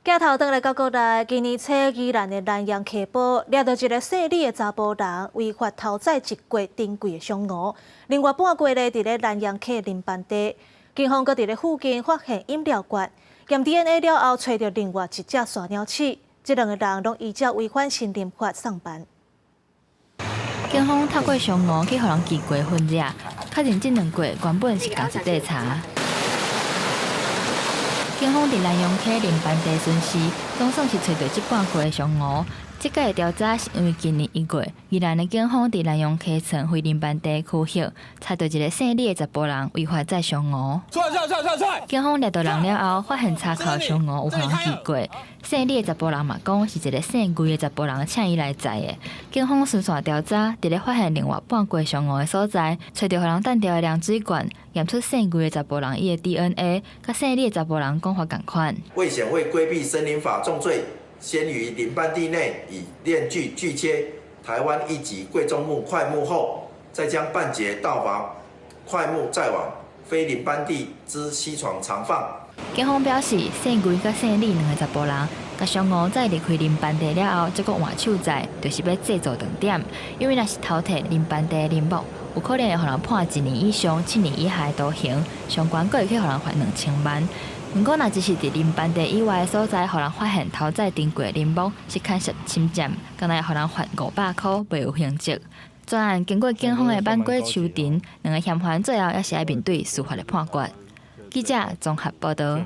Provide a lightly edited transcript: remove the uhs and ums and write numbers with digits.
鏡頭轉來到國內，今年初宜蘭的南陽溪埔掠著一个姓李的查埔人，違法偷載一櫃珍貴的香爐。另外半櫃咧，佇咧南陽溪林班地，警方閣佇咧附近發現飲料罐，驗 DNA 了後，揣著另外一隻山鳥鼠。這兩个人攏依照違反森林法送辦。警方透過香爐去予人寄過分掠，確認這兩櫃原本是仝一塊柴。警方佇南陽溪林班地巡視，總算是揣著這半櫃的香爐。這擺的調查是因為今年1月，宜蘭的警方佇南陽溪村非林班地區域，查著一个姓李的查埔人違法載香爐。警方掠著人了後，發現柴口香爐有予人寄過。姓李的查埔人嘛講是一个姓魏的查埔人請伊來載的。警方循線調查，佇咧發現另外半櫃香爐的所在，揣著予人擲著的涼水罐，驗出姓魏的查埔人伊的 DNA，佮姓李的查埔人講法仝款。魏顯為規避森林法重罪，先於林班地內以鏈鋸鋸切台灣一級貴重木塊木後，再將半截盜伐塊木載往非林班地之溪床藏放。警方表示，姓魏佮姓李兩个查埔人，共香爐載離開林班地了後，才閣換手載，就是欲製造斷點。因為若是偷提林班地的林木，有可能會予人判一年以上7年以下的徒刑，上懸閣會去予人罰2000萬。毋過，若只是佇林班地以外的所在，予人發現偷載珍貴林木，是牽涉侵佔，敢若會予人罰500箍，袂有刑責。全案經過警方的挽過抽查，兩个嫌犯最後猶是愛面對司法的判決。記者綜合報導。